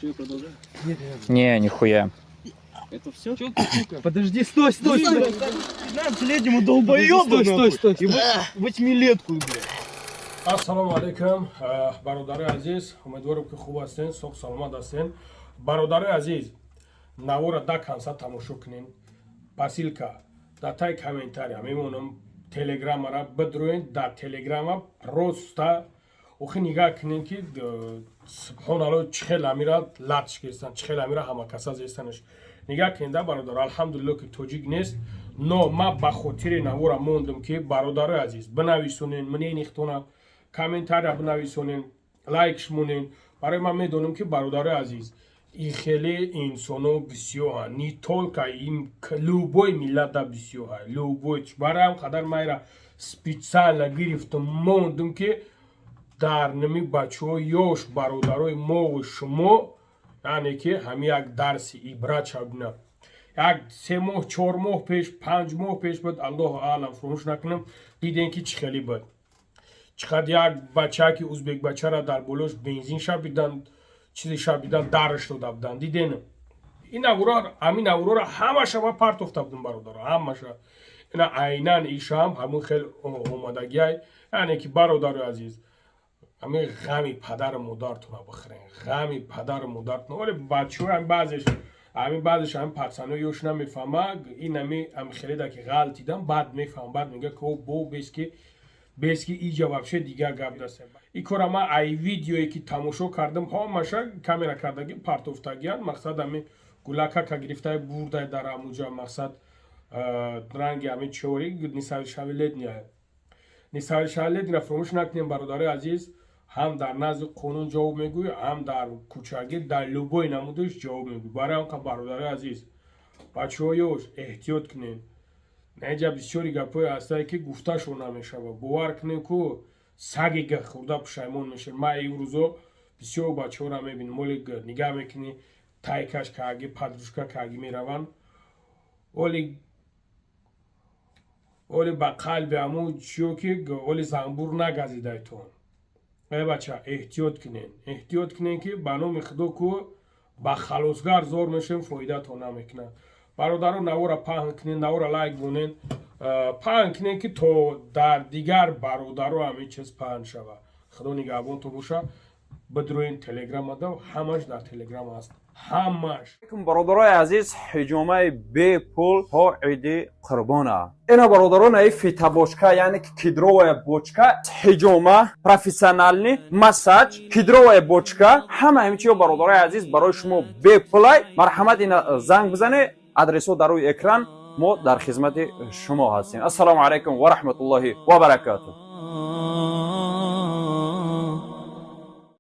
Что, я продолжаю? Не, нихуя. Это все? Подожди, стой, стой, стой. 15-летнему долбоебу, Стой, стой, стой. И восьмилетку, блядь. Ассалому алайкум, бародарои азиз, умедворам, ки хуб ҳастен, соғ саломат ҳастен. Бародарои азиз, навора до конца тамошо кунен. По ссылка дар таи комментария мемонам, телеграммара бидроен. Дар телеграма просто охи нигаҳ кунен, ки субҳоналло, чӣ хел амира латш кестан, чӣ хел амира ҳамакаса зестанаш. Нигаҳ кунен да, бародар. Алҳамдулилло, ки тоҷик нест, но ма ба хотири навора мондам, ки бародарои азиз бинависонен, мнение хтона комментария бинависонен, лайкш монен. Барои ман медонам, ки, бародарои азиз, и хеле инсоно бисёранд, не только им, любой миллата бисёр, любой. Барои ҳам қадар майра специально гирифтам, мондам, ки дар ними бачаҳо, ёш бародарои мову шумо, яъне ки ҳами як дарси ибрат шабина. Як 3 моҳ, 4 моҳ пеш, 5 моҳ пеш буд, аллоҳу аълам, фуромӯш накунам, дидем, ки чӣ хеле буд, чӣ қадр як бачаки узбек бачара дар болош бензин шабидан, чизе шабидан, дараш дода буданд, диден. Ин авуро, ҳамин авурора ҳамаша ма партофта будам, бародаро, ҳамаша. Ина айнан ишам ҳамун хел омадагиай. Яъне ки, бародарои азиз, ҳамин ғами падару модартона бихӯрен, ғами падару модартона. Вале бачаҳо ҳам баъзеш, ҳамин баъзеш ҳамин пацано ёш намефаҳма. Ин ҳами ҳами хеледа ки ғалтидан, баъд мефаҳм, баъд мега, ки о бо бески бески иҷа вообще дигар гап даст. И кора ма ай видеое ки тамошо кардам, ҳамаша камера кардаги партофтагиян. Мақсад, ҳами гулакака гирифтаи бурдай дар ҳамуҷа, мақсад, ранги ҳами чори несовершеннолетняя. Несовершеннолетний ра фуромӯш накунем, бародарои азиз, ҳам дар назди қонун ҷавоб мегӯй, ҳам дар кӯчагӣ, дар любой намудаш ҷавоб мегӯй. Барои ҳам бародарои азиз, бачаҳо ёш, эҳтиёт кунед. Наиҷа бисёри гапҳое ҳастае, ки гуфташон намешавад. Бовар кунед, ку саги хӯрда пушаймон мешавед. Ман имрӯзо бисёр бачаҳоро мебинам, оли нигаҳ мекунӣ, тайкаш кааги, подружка кааги мераванд, оли ба қалби ҳамун чиё, ки оли занбур нагазидайтон. Э бача, эҳтиёт кунед, эҳтиёт кунед, ки ба номи худо ку ба халосгар зор мешавем, фоидатон намекунад. Бародаро, навора паҳн кунед, навора лайк монед, паҳн кунед, ки то дар дигар бародаро ҳамин чиз паҳн шавад. Худо нигаҳбонтон боша. Бидроен телеграмада, ҳамаш дар телеграм аст, ҳамаш. Бародарои азиз, ҳиҷомаи бепул то Иди Қурбона. Ина, бародарон, аи фитобочка, яъне ки кедровая бочка, ҳиҷома, профессиональный массаж, кедровая бочка, ҳама ҳамин чиё, бародарои азиз, барои шумо бепулай. Марҳамат, ина занг бизане, адресҳо дар рӯи экран. Мо дар хизмати шумо ҳастем. Ассалому алайкум ва раҳматуллоҳи ва баракатуҳ.